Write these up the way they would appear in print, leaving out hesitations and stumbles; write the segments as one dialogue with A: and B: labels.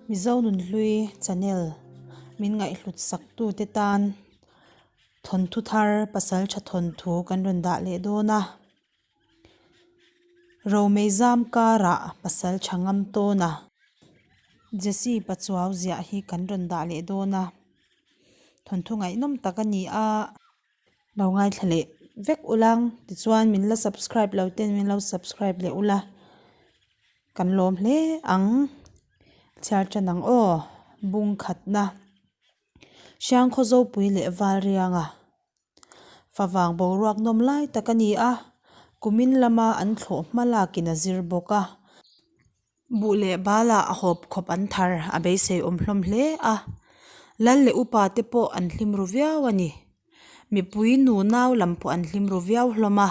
A: Mizo Nunhlui channel min ngaihhlut sak tute tan thawnthu thar pasaltha thawnthu kan rawn dah leh dawn a. Romei zam karah pasaltha ngam tawn a Jesse Pachuau ziah hi kan rawn dah leh dawn a thawnthu ngaihnawm tak a ni a. Lo ngaithla leh vek ula tichuan min la subscribe lo ten min lo subscribe leh ula kan lawm hle ang chhiar tan ang aw bung khatna Hriangkhaw Zopui leh Valrianga favang boruak nawm lai tak a ni a kumin lama an thlawh hma lakin a zir bawk a. Buh leh balah a hawp khawp an thar a beisei awm hlawm hle a, lal leh upa te pawh an hlim ru viau a ni. Mipui nu nau lam pawh an hlim ru viau hlawm a.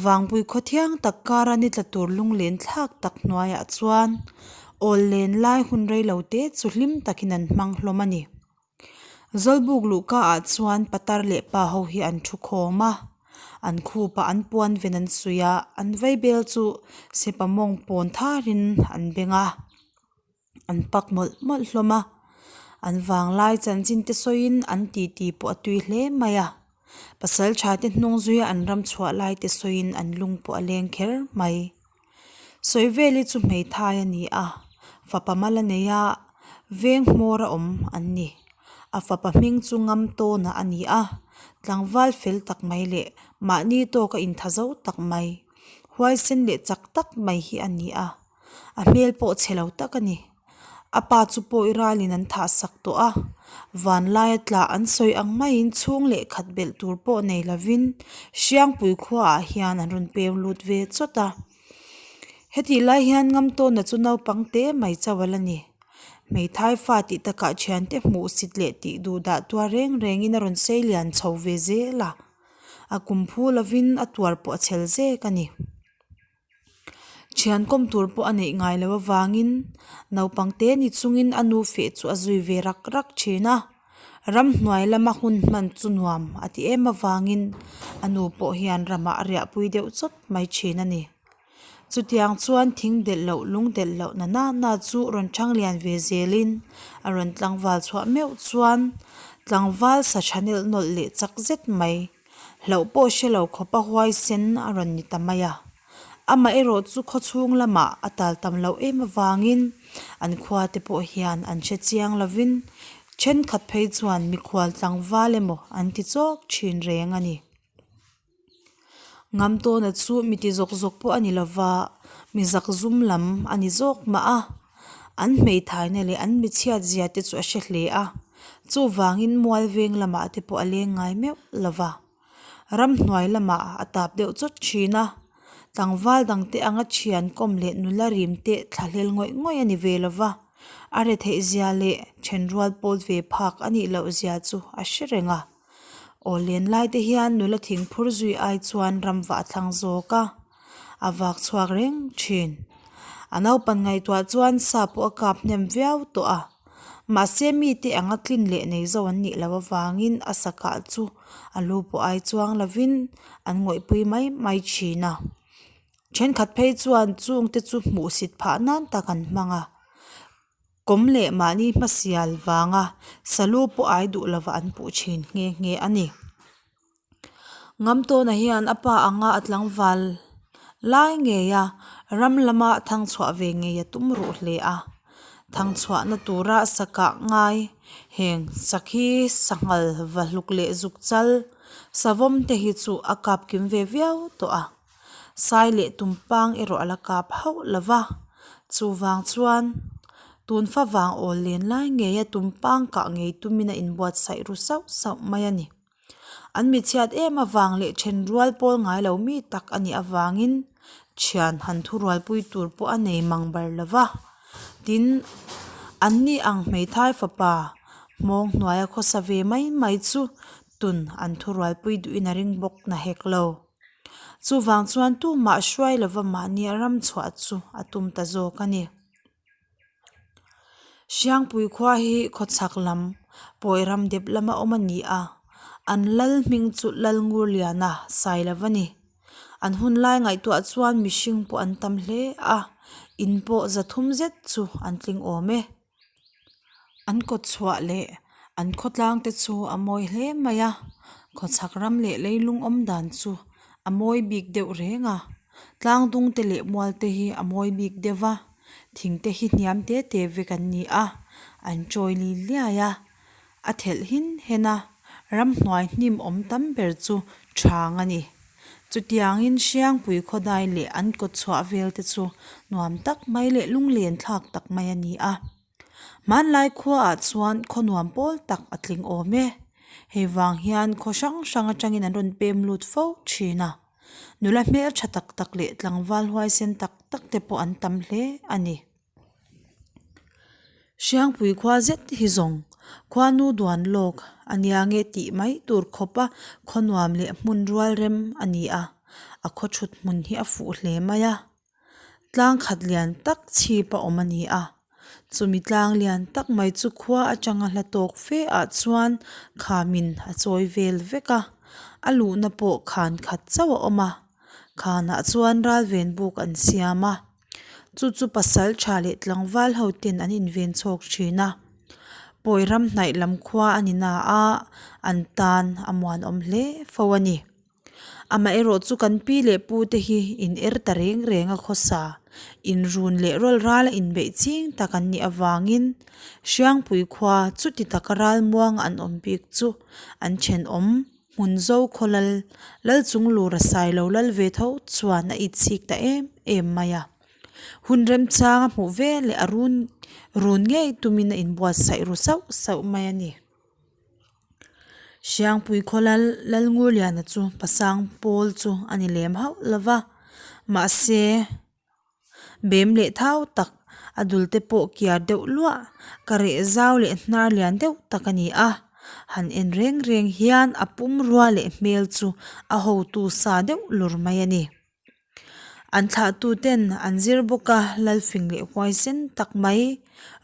A: Vangpui khawthiang tak kara ni tla tur lunglen thlak tak hnuaiah chuan awl len lai hun rei lo te chu hlim takin an hmang hlawm a ni. Zawlbuk luhka ah chuan patar leh pa ho hi an thu khawm a, an khup ah an puan ven an suih a, an vaibel chu sepa mawng pawn tharin an beng a, an pak mawlh mawlh hlawm a, an vanglai chanchin te sawiin an titi pawh a tui hle mai a, pasaltha te hnung zuia an ram chhuah lai te sawiin an lung pawh a leng kher mai. Sawivel hi chu hmeithai a ni a, fapa mal a nei a, veng hmawr a awm an ni. A fapa hming chu ngam tawn a ni a, tlangval fel tak mai leh mahni tawka intha zo tak mai, huaisen leh chak tak mai hi a ni a, a hmel pawh chhe lo tak a ni. A pa chu pawi ralin an thah sak tawh a, vanlaia tla an sawi ang maiin chhung leh khat belh tur pawh nei lovin Hriangpui khuaah hian an rawn peng lut ve chawt a. Hetih lai hian Ngamtawna chu naupang te mai chauh a la ni. Hmeithai fa tih takah thiante hmuh sit leh tih duh dah tuar reng rengin a rawn sei lian chho ve zel a, a kum phu lovin a tuar pawh a chhel zek a ni. Thian kawm tur pawh a neih ngai loh avangin naupang te ni chungin a nu feh chu a zui ve rak rak thin a, ramhnuai lama hun hman chu nuam a ti em avangin a nu pawh hian ramah a riahpui deuh chawt mai thin a ni. Chutiang chuan thing delh loh lung delh loh na na na chu rawn thang lian ve zelin a rawn tlangval chhuah meuh chuan tlangval sa tha nelh nawlh leh chak zet mai. Hlauh pawh hre lo khawpa huaisen a rawn ni ta mai a. Amaherawh chu khawchhung lamah a tal tam loh em avangin an khua te pawh hian an hre chiang lovin thenkhat phei chuan mikhual tlangval emaw an ti chawk thin reng a ni. Ngamtawna chu mi ti zawk zawk pawh a ni lova, mi zakzum lam a ni zawk mah a. An hmeithaina leh an michhiat zia te chu a hre hle a, chuvangin mual veng lamah te pawh a leng ngai meuh lo va. Ramhnuai lamah a tap deuh chawt thin a, tlangval dangte anga thian kawm leh nula rim te thlahlel ngawih ngawih a ni ve lo va, a retheih zia leh thenrual pawl ve phak a nih loh zia chu a hre reng a. Aw len lai te hian nula thing phur zui ai chuan ram vah a thlang zawk a, a vak chhuak reng thin. A naupan ngaihtuah chuan sa pawh a kap hnem viau tawh a, mahse mite anga tlin leh nei zo an nih loh avangin a sa kah chu a lu pawh ai chuang lovin an ngawihpui mai mai thin a. Thenkhat phei chuan chungte chu hmuhsit phah nan tak an hmang a. Kawm leh mahni hmasial vanga salu pawh ai duh lova an puh thin nghe nghe a ni. Ngamtawna hian a pa anga a tlangval lai ngei a, ram lama thangchhuah ve ngei a tum ruh hle a. Thangchhuahna tura sakah ngai heng sakhi, sanghal, vahluk leh zukchal, savawm te hi chu a kap kim ve viau tawh a. Sai leh tumpang erawh a la kap hauh lo va, chuvang chuan tun fa vang awl len lai ngeia tumpang kah ngei tumin a inbuatsaih ru sauh sauh mai a ni. An michhiat em avang leh then rual pawl ngai lo mi tak a nih avangin thian han thurualpui tur pawh a nei mang bar lo va, tin anni ang hmeithai fapa hmawng hnuaia khawsa ve mai mai chu tun an thurualpui duhin a ring bawk na hek lo. Chuvang chuan tumah hruai lova mahni a ram chhuah chu a tum ta zawk a ni. Hriangpui khua hi khawchhak lam pawi ram dep lama awm a ni a, an lal hming chu Lalngurliana sai lova ni. An hun lai ngaihtuah chuan mihring pawh an tam hle a, in pawh zathum zet chu an tling awm e. An kawtchhuah leh an khawtlang te chu a mawi hle mai a, khawchhak ram leh leilung awm dan chu a mawi bik deuh reng a, tlang dung te leh mual te hi a mawi bik deuh va, thing te hi hniam te te vek an ni a, an chawi li liai a, a thelh hin hen a, ramhnuai hnim awm tam ber chu chhang a ni. Chutiangin Hriangpui khawdai leh an kawtchhuah vel te chu nuam tak mai leh lunglen thlak tak mai a ni a. Hmanlai khuaah chuan khaw nuam pawl tak a tling awm e. Hei vang hian khaw hrang hrang atangin an rawn pem lut fo thin a. Nula hmeltha tak tak leh tlangval huaisen tak tak te pawh an tam hle a ni. Hriangpui khua zet hi zawng khuanu duan lawk a nia nge tih mai tur khawpa khaw nuam leh hmun rual rem a ni a, a khaw thut hmun hi a fuh hle mai a. Tlang khat lian tak chhip a awm a ni a, chumi tlang lian tak mai chu khua atanga hla tawk fe ah chuan khamin a chawi vel vek a, a luhna pawh khan khat chauh a awm a, khanah chuan ralven buk an siam a, chu chu pasal tha leh tlangval ho ten an inven chhawk thin a, pawi ram hnaih lam khua a ni na a, an tan a muanawm hle fo a ni. Amaherawh chu kan pi leh pu te hi in er ta reng reng a khawsa, inrun leh rawl ral a inbeih ching tak an nih avangin Hriangpui khua chuti taka ral muang an awm bik chu an thenawm hmun zo khaw lal Lalchung lura Sailo lal ve tho chuan a itchik ta em em mai a. Hun remchang a hmuh veleh a run run ngei tumin a inbuatsaih ru sauh sauh mai a ni. Hriangpui khawlal Lalngurliana chu pasang pawl chu a ni lem hauh lo va, mahse bem leh thau tak a dul te pawh kiar deuh luah ka reh zau leh hnar lian deuh tak a ni a, han en reng reng hian a pumrua leh hmel chu a hotu sa deuh lur mai a ni. An thlahtuten an zir bawk a, Lalfing leh huaisen tak mai,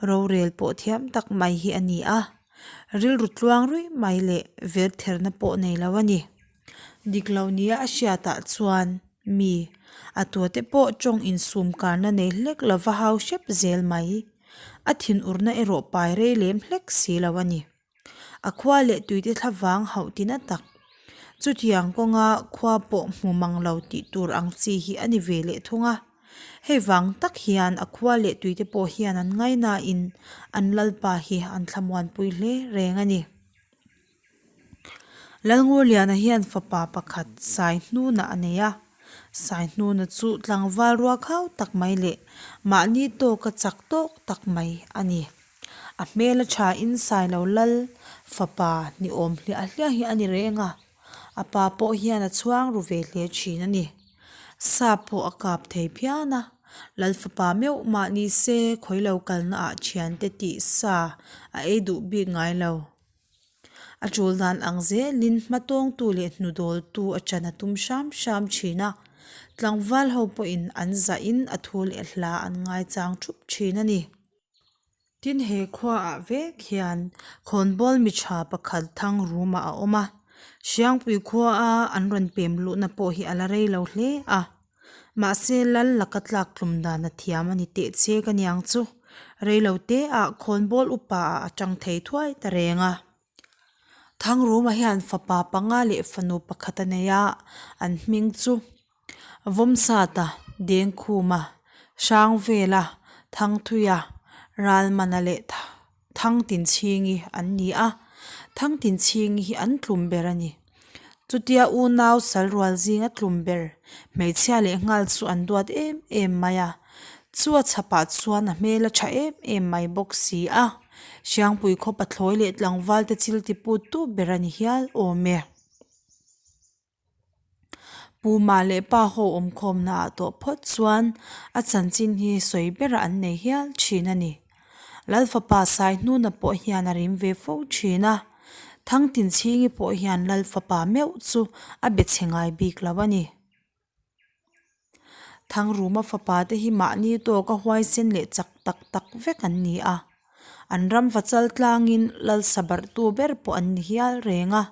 A: rorel pawh thiam tak mai hi a ni a. Rilru tluang ruih mai leh vertherna pawh nei lo a ni. Dik lo nia a hriatah chuan mi a tuate pawh tawng insum karna nei hlek lova hau hrep zel mai. A thinurna erawh pai rei lem hlek si lo a ni. A khua leh tuite thlavang hauh tina tak. Chutiang kawnga khua pawh hmu mang lo tih tur ang chi hi a ni ve leh thung a. Hei vang tak hian a khua leh tuite pawh hian an ngainain an lalpa hi an thlamuanpui hle reng a ni. Lalngurliana hian fapa pakhat Saihnuna a nei a. Saihnuna chu tlangval ruakhau tak mai leh mahni tawka chak tawk tak mai a ni. A hmel a tha in Sailo lal fapa ni awm hliah hliah hi a ni reng a, a pa pawh hian a chhuang ru ve hle thin a ni. Sa pawh a kap thei phian a, lal fapa meuh mah ni se khawi lo kalna ah thiante tih sa a ei duh bik ngai lo. A tul dan ang zelin hmatawngtu leh hnudawltu a ṭan a tum hram hram thin a, tlangval ho pawhin an zahin a thu leh hla an ngaichang thup thin a ni. Tin he khuaah vek hian khawnbawl mi tha pakhat Thangruma a awm a, Hriangpui khuaa an rawn pem luhna pawh hi a la rei lo hle a. Mahse lal laka tlak tlum dan a thiam a ni teh che ka niang chu rei lo te ah khawnbawl upa ah a tang thei thuai ta reng a. Thangruma hian fapa panga leh fanu pakhat a nei a, an hming chu Vawmsata, Dengkhuma, Hrangvela, Thangthuia, Ralmana leh Thangtinchhingi an ni a, Thangtinchhingi hi an tlum ber a ni. Chutia unau sal rual zinga tlum ber hmeichhia leh nghal chu an duat em em mai a, chu a chhapah chuan a hmel a tha em em mai bawk si a, Hriangpui khaw pathlawi leh tlangval te chil ti put tu ber a ni hial awm e. Puma leh pa ho awmkhawmna ah tawh phawt chuan a chanchin hi sawi berah an nei hial thin a ni. Lal fapa Saihnuna pawh hian a rim ve fo thin a, Thangtinchhingi pawh hian Lal fapa meuh chu a be chhe ngai bik lo a ni. Thangruma fapa te hi mahni tawka huaisen leh chak tak tak vek an ni a, an ram va chal tlangin lal sabarhtu ber pawh an ni hial reng a.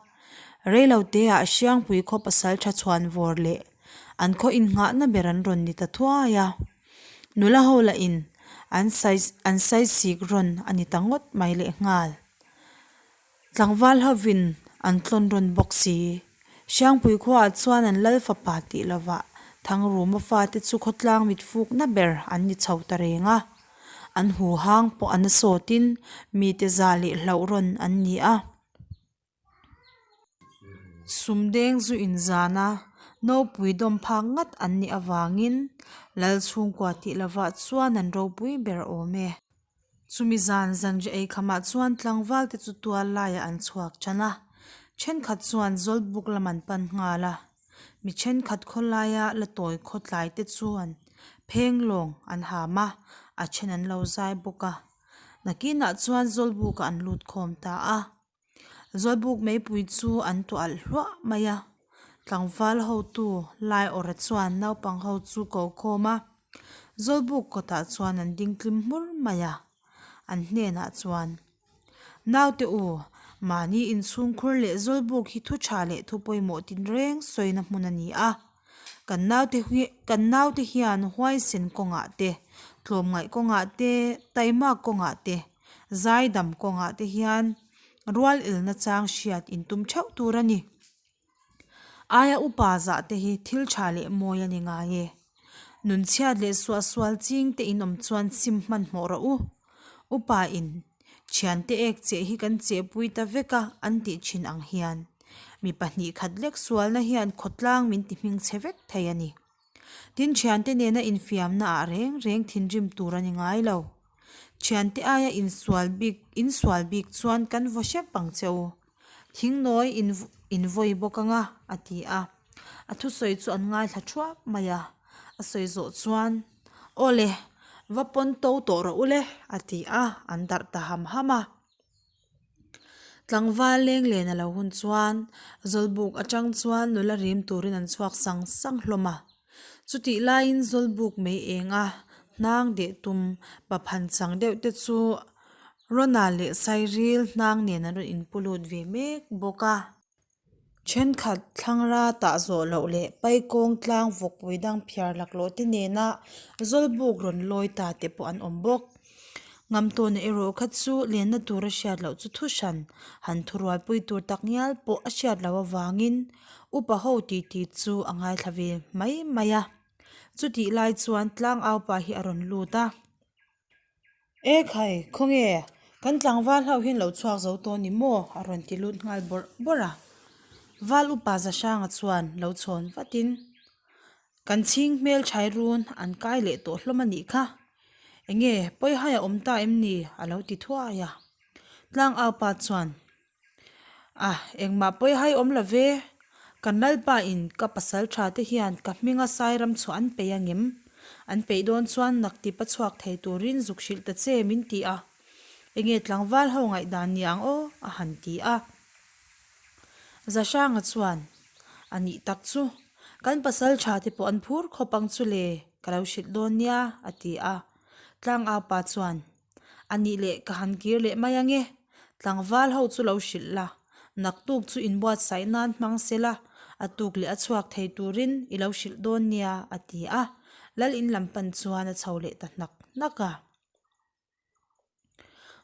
A: Reiloteah Hriangpui khaw pasal tha chhuan vawr leh an khaw innghahna ber an rawn ni ta thuai a. Nula ho lahin An sai an saisik rawn a ni ta ngawt mai lehnghal. Tlangval hovin an tlawn rawn bawk si. Hriangpui khuaah chuan an lal fapa tih lovah Thangruma fate chu khawtlang mitfukna ber an ni chho ta reng a. An huhang pawh a na sawtin mite za leh hlauh rawn an ni a. Sumdeng zu inzana nopui dawm phak ngat an nih avangin Lal chhungkua tih lovah chuan an ropui ber awm e. Chumi zan zanri eikhamah chuan tlangval te chu tual laiah an chhuak tan a, thenkhat chuan Zawlbuk lam an pan nghal a, mi thenkhat khawlaia la tawi khawtlai te chuan phenglawng an ham a, a then an lo zai bawk a. Nakinah chuan Zawlbukah an lut khawm ta a. Zawlbuk meipui chu an tuah alh hluah mai a, tlangval hotu Laiawrha chuan naupang ho chu ko khawm a, Zawlbuk kawtah chuan an ding tlim hmur mai a, an hnenah chuan, Naute u, mahni inchhungkhur leh Zawlbuk hi thu tha leh thu pawimawh tinreng sawina hmun a ni a, kan naute hi kan naute hian huaisen kawngah te, tlawmngaih kawngah te, taimak kawngah te, Zaidam kawngah te hian rual ilna chang hriat in tum theuh tur a ni. Aia upa zah te hi thil tha leh mawi a ni ngai e. Nunchhiat leh suahsual ching te in awm chuan sim hmanhmawh rawh u. Upa in thiante ek cheh hi kan chehpui ta vek a an tih thin ang hian mi 2 khat lek sualna hian khawtlang min ti hming chhe vek thei a ni. Tin thiante nena infiamna ah reng reng thinrim tur a ni ngai lo. Thiante aia insual bik insual bik chuan kan vaw hrep ang che u. Thingnawi in invawi bawk anga a ti a. A thusawi chu an ngaithla thuap mai a. A sawi zawh chuan, Aw le, va pawn to tawh rawh u le a ti a, an darh ta ham ham a. Tlangval leng len a lo hun chuan Zawlbuk atang chuan nula rim turin an chhuak sang sang hlawm a. Chutih laiin Zawlbuk mei eng a hnang deh tum pa phan chang deuh te chu Rona leh Sairil hnang nen an rawn inpu lut ve mek bawk a. Thenkhat thlangra tah zawh loh leh paikawng tlang vawkpui dang phiar laklawh te nena Zawlbuk rawn lawi ta te pawh an awm bawk. Ngamtawna erawh kha chu lenna tur a hriat loh chu thu hran han thurualpui tur tak ngial pawh a hriat loh avangin upa ho titi chu a ngaithla ve mai mai a. Chutih lai chuan tlangaupa hi a rawn lut a. E khai, khawnge? Kan tlangval ho hian lo chhuak zo tawh ni maw? a rawn ti lut nghal bawrh bawrh a. Val upa Zahranga chuan lo chhawn vatin, Kan chhing hmel chhai run an kai leh tawh hlawm a nih kha. Enge, pawihai a awm ta em ni? a lo ti thuai a. Tlangaupa chuan, A, engmah pawihai awm lo ve. Kan Lalpa in ka pasal tha te hian ka hminga Sairam chhuah an peih angem? An peih dawn chuan naktipa chhuak thei turin zuk hrilh ta che min ti a. Enge tlangval ho ngaihdan ni ang aw? a han ti a. Zahranga chuan, A nih tak chu, kan pasal tha te pawh an phur khawp ang chu le, ka lo hrilh dawn nia, a ti a. Tlangaupa chuan, A nih leh ka han kir leh mai ange, tlangval ho chu lo hrilh la, naktuk chu inbuatsaih nan hmang se la, a tuk leh a chhuak thei turin i lo hrilh dawn nia, a ti a. Lal in lam pan chuan a chho leh ta hnak hnak a.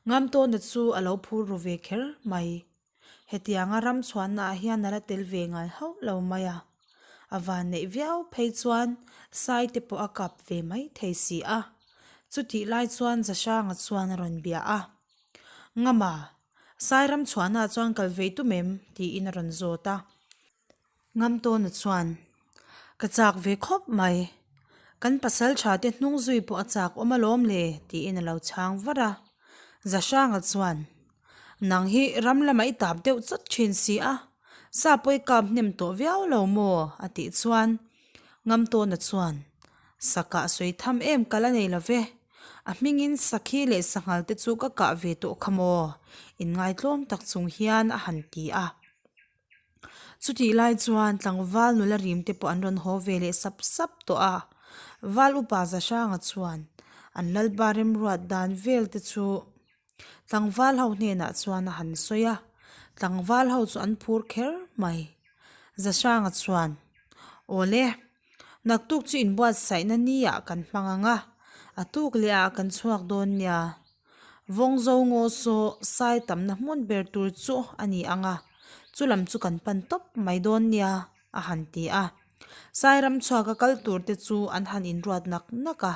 A: Ngamtawna chu a lo phur ru ve kher mai. Hetianga ram chhuannaah hian a la tel ve ngai hauh lo mai a. A van neih viau phei chuan Sai te pawh a kap ve mai thei si a. Chutih lai chuan Zahranga chuan a rawn bia a. Ngama, Sai ram chhuahnaah chuan kal ve tum em? tiin a rawn zawt a. Ngamtawna chuan, Ka chak ve khawp mai. Kan pasal tha te hnung zui pawh a chak awm alawm le, tiin a lo chhang var a. Zahranga chuan, Nang hi ram lamah i tap deuh chawt thin si a, sa pawi kap hnem tawh viau lo maw? a tih chuan Ngamtawna chuan, Sakah sawi tham em ka la nei lo ve. A hmingin sakhi leh sanghal te chu ka kah ve tawh kha maw? Inngaitlawm tak chung hian a han ti a. Chutih lai chuan tlangval nula rim te pawh an rawn haw ve leh sap sap tawh a, Val upa Zahranga chuan an lalpa remruat dan vel te chu tlangval ho hnenah chuan a han sawi a, tlangval ho chu an phur kher mai. Zahranga chuan, Awle, naktuk chu inbuatsaihna ni ah kan hmang ang a, A tuk leh ah kan chhuak dawn nia. Vawngzo ngaw saw sai tamna hmun ber tur chu a ni ang a, chu lam chu kan pan tawp mai dawn nia, a han ti a. Sai ram chhuaka kal tur te chu an han inruat nak nak a.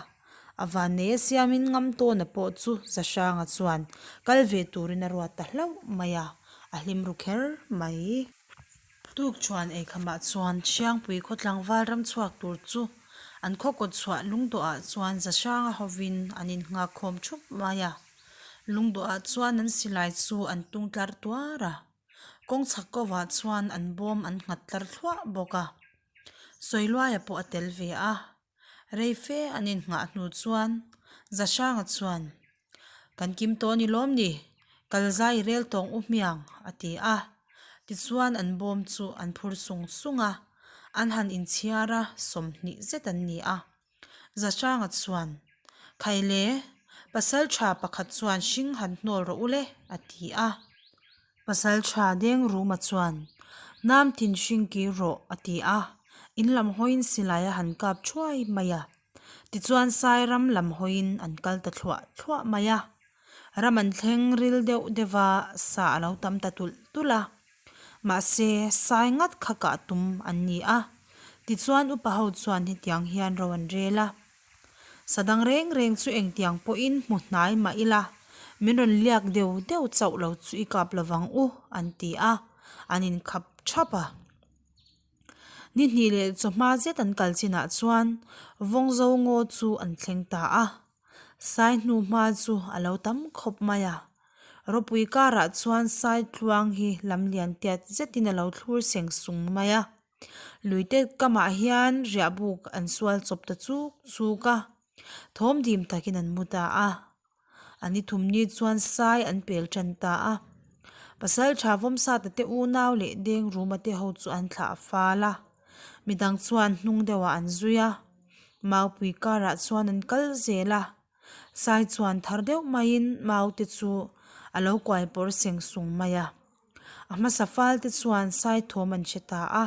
A: A vannei a siamin ngam tawna pawh chu Zahranga chuan kal ve turin a ruat ta hlauh mai a, a hlim ru kher mai. Tukchuan eikhamah chuan Hriangpui khaw tlangval ram chhuak tur chu an khaw kawt chhuah lungdawhah chuan Zahranga hovin an innghak khawm thup mai a. Lungdawhah chuan an silai chu an tung tlar tuar a. Kawng chhak kovah chuan an bawm an nghat tlar thluah bawk a. Sawiluaia pawh a tel ve a. Rei fe an innghah hnu chuan Zahranga chuan, Kan kim tawh a ni lawm ni? Kal zai rel tawng u hmiang, a ti a. Tichuan an bawm chu an phur sung sung a, an han inchhiar a, 20 zet an ni a. Zahranga chuan, Khaile, pasal tha pakhat chuan hring han hnawl rawh u le, a ti a. Pasal tha deng Ruma chuan, Nam tin hring kir rawh, a ti a. In lam hawiin silai a han kap thuai mai a. Tichuan Sairam lam hawiin an kal ta thluah thluah mai a. Ram an thleng ril deuh deuh a, sa a lo tam ta tulh tulh a. Mahse, sai ngat kha kah tum an ni a. Tichuan upa ho chuan hetiang hian ro an rel a. Sa dang reng reng chu engtiang pawhin hmu hnai mah ila, min rawn liak deuh deuh chauh lo chu i kap lovang u, an ti a, an inkhap thap a. Ni hnih leh chawhma zet an kal chinah chuan Vawngzo ngaw chu an thleng ta a. Sai hnu hma chu a lo tam khawp mai a. Ropui karah chuan sai tluang hi lam lian tiat zetin a lo thlur seng sung mai a. Luite kamah hian riahbuk an sual chawp ta chuk chuk a. Thawm dim takin an mu ta a. A ni thum ni chuan sai an pel tan ta a. Pasal tha Vawmsata te unau leh Dengruma te ho chu an thlah fal a. Midang chuan hnung deuhah an zui a. Maupui karah chuan an kal zel a. Sai chuan thar deuh maiin mau te chu a lo kuai pawr seng sung mai a. A hmasa fal te chuan sai thawm an hre ta a.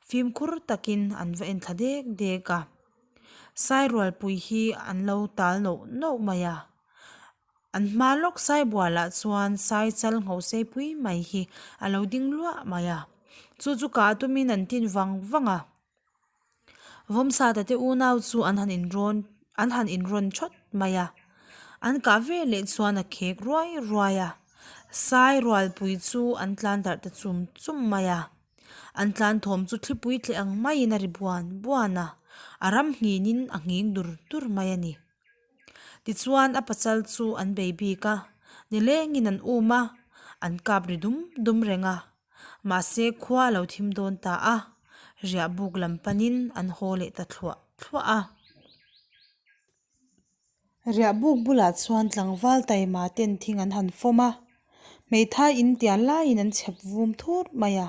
A: Fimkhur takin an va enthla dek dek a. Sairualpui hi an lo tal noh noh mai a, an hma lawk Saibualah chuan sai chal ngho seipui mai hi a lo ding luah mai a, chu chu kah tumin an tin vang vang a. Vawmsata te unau chu an han inrawn an han inrawn thawt mai a, an kah veleh chuan a khek ruai ruai a, Sairualpui chu an tlan darh ta chum chum mai a. An tlan thawm chu thlipui tleh ang maiin a ri buan buan a, a ram nghinin a nghing dur dur mai a ni. Tichuan a pachal chu an bei bik a, nilengin an um a, an kap ri dum dum reng a. Mahse khua a lo thim dawn ta a, riahbuk lam panin an haw leh ta thluah thluah a. Riahbuk bulah chuan tlangval taima ten thing an han fawm a, hmeithai in tial laiin an chhep vum thur mai a,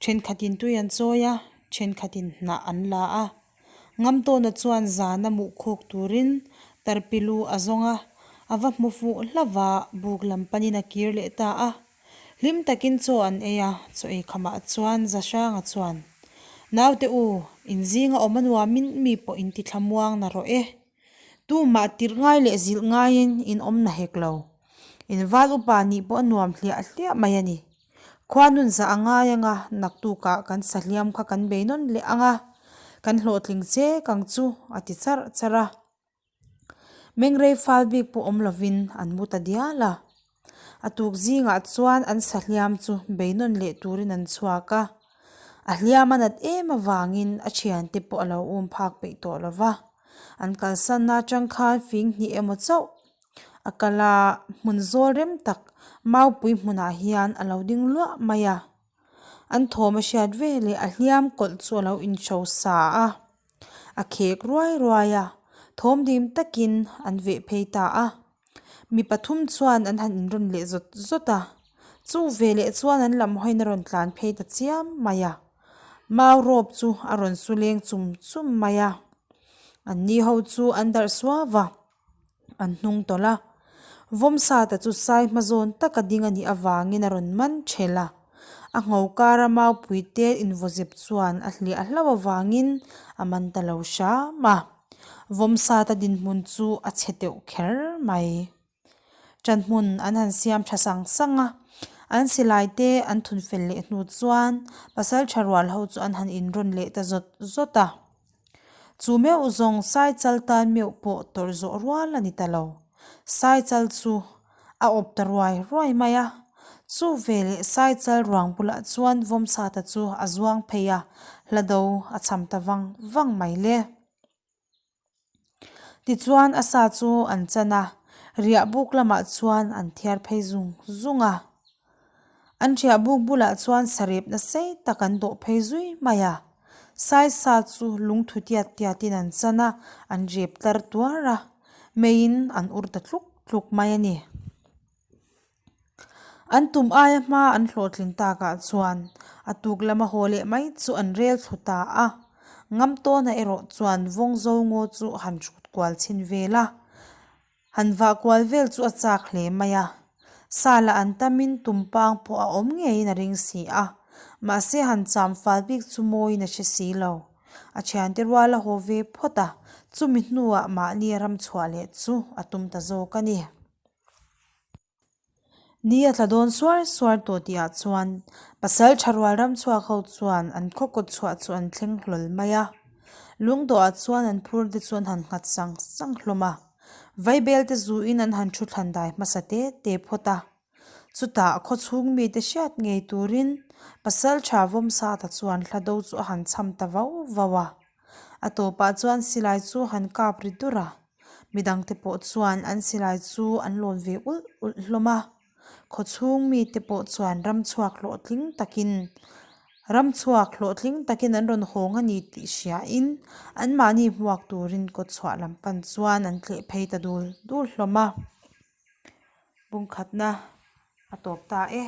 A: thenkhatin tui an chawi a, thenkhatin hnah an la a. Ngamtawna chuan zana muh khawk turin tarpilu a zawng a, a va hmu fuh hlauh va, buk lam panin a kir leh ta a. Hlim takin chaw an ei a, chaw ei khamah chuan Zahranga chuan, Naute u, in zinga awm a nuamin mi pawh in ti thlamuang na rawh e. Tumah tirh ngai leh zilh ngaiin in awm na hek lo. In val upa nih pawh a nuam hliah hliah mai a ni. Khua nun zah a ngai anga naktukah kan sahliam kha kan bei nawn leh anga kan hlawhtling che kang chu a ti charh charh a. Mengrei fal bik pawh awm lovin an mu ta dial a. A tuk zingah chuan an sahliam chu bei nawn leh turin an chhuak a. A hliam a nat em avangin a thiante pawh a lo um phak peih tawh lo va. An kalsanna atang khan fing hnih emaw chauh a kal a, hmun zawl rem tak maupui hmunah hian a lo ding luah mai a. An thawm a hriat veleh a hliam kawlh chu a lo inhro sa a, a khek ruai ruai a, thawm dim takin an veh phei ta a. Mi pathum chuan an han inrawn leh zawt zawt a, chu veleh chuan an lam hawiin a rawn tlan phei ta chiam mai a, mau rawp chu a rawn su leng chum chum mai a, an ni ho chu an darh suau a, an hnung tawlh a, Vawmsata chu sai hma zawn taka ding a nih avangin a rawn man ṭhelh a, a ngho kara maupui te invawzep chuan a hliah hlauh avangin a man ta lo hram a. Vawmsata dinhmun chu a chhe teuh kher mai. Ṭanhmun an han siam ṭha sang sang a, an silai te an thun fel leh hnu chuan pasalṭha rual ho chu an han inrawn leh ta zawt zawt a. Chu meuh zawng Saichal tan meuh pawh tawrh zawh rual a ni ta lo. Saichal chu a awp ta ruai ruai mai a, chu veleh Saichal ruang bulah chuan Vawmsata chu a zuang phei a, hla do a cham ta vang vang mai le. Tichuan a sa chu an chan a, riah buk lamah chuan an thiar phei zung zung a. An riah buk bulah chuan sarep nasei tak an dawh phei zui mai a. Sai sa chu lungthu tiat tiatin an chan a, an rep tlar tuar a, meiin an ur ta tluk tluk mai a ni. An tum aia hma an hlawhtlin takah chuan a tuk lama haw leh mai chu an rel thlu ta a. Ngamtawna erawh chuan Vawngzo ngaw chu han hrut kual chhin vel a. Han vah kual vel chu a chak hle mai a. Sala an tamin tumpang pawh a awm ngeiin a ring si a. Mahse han cham fal bik chu mawiin a hre si lo. A thiante rual a haw ve phawt a, chumi hnuah mahni ram chhuah leh chu a tum ta zawk a ni. Ni a tla dawn suar suar tawh tih ah chuan pasal tha rual ram chhuak ho chuan an khaw kawt chhuah chu an thleng hlawl mai a. Lungdawh ah chuan an phur te chu an han nghat sang sang hlawm a. Vaibel te zu in an han thu thlan dai hmasa te te phawt a. Chutah khaw chhung mi te hriat ngei turin pasal tha Vawmsata chuan hla do chu a han cham ta vau vau a. A tawpah chuan silai chu han kap ri dur a. Midangte pawh chuan an silai chu an lawn ve ulh ulh hlawm a, khawchhung mite pawh chuan ramchhuak hlawhtling takin ramchhuak hlawhtling takin an rawn hawng a ni tih hriain anmahni hmuak turin kawtchhuah lam pan chuan an tleh phei ta dul dul hlawm a. Bungkhatna a tawp ta e.